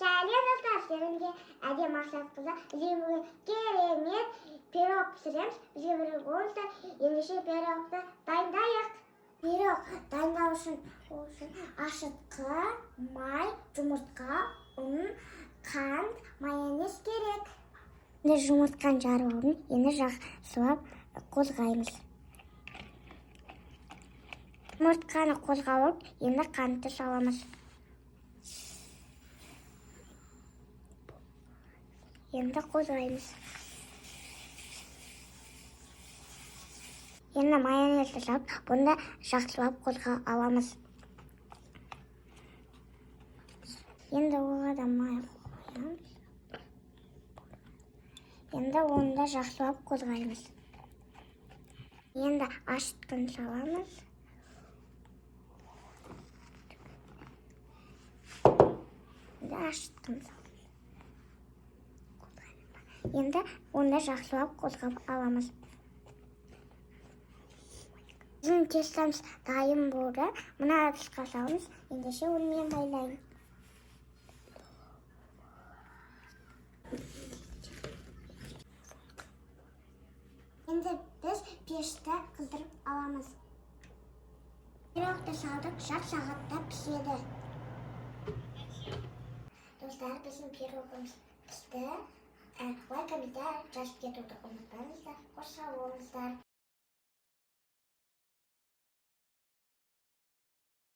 Сәлем, достар! Сіздерге Әдемі Мақсатқызы. Бізге бүгін керемет пирог пісіреміз. Бізге бірге болыңыздар. Ендеше, пирогты дайындайық. Пирог дайындау үшін ашытқы, май, жұмыртқа, ұн, қант, майонез керек. Енді жұмыртқаны жарып алдым. Енді жақсылап қозғаймыз. Жұмыртқаны қозғап алып, енді қантты саламыз. Енді қозғаймыз. Енді майонезді салып, бұны да жақсылап қозға аламыз. Енді оға да май қоямыз. Енді оны да жақсылап қозғаймыз. Енді ашытқыны саламыз. Енді ашытқыны саламыз. Енді оны жақсылап қозғап аламыз. Біздің тестомыз дайын болды. Мына ыдысқа саламыз. Ендеше, оны мен байлайын. Енді біз пешті қыздырып аламыз. Пирогты салдық, жарты сағатта піседі. Достар, біздің пирогымыз пісті. Лайк, комментарий жазып кетуді ұмытпаңыздар. Қош сау болыңыздар.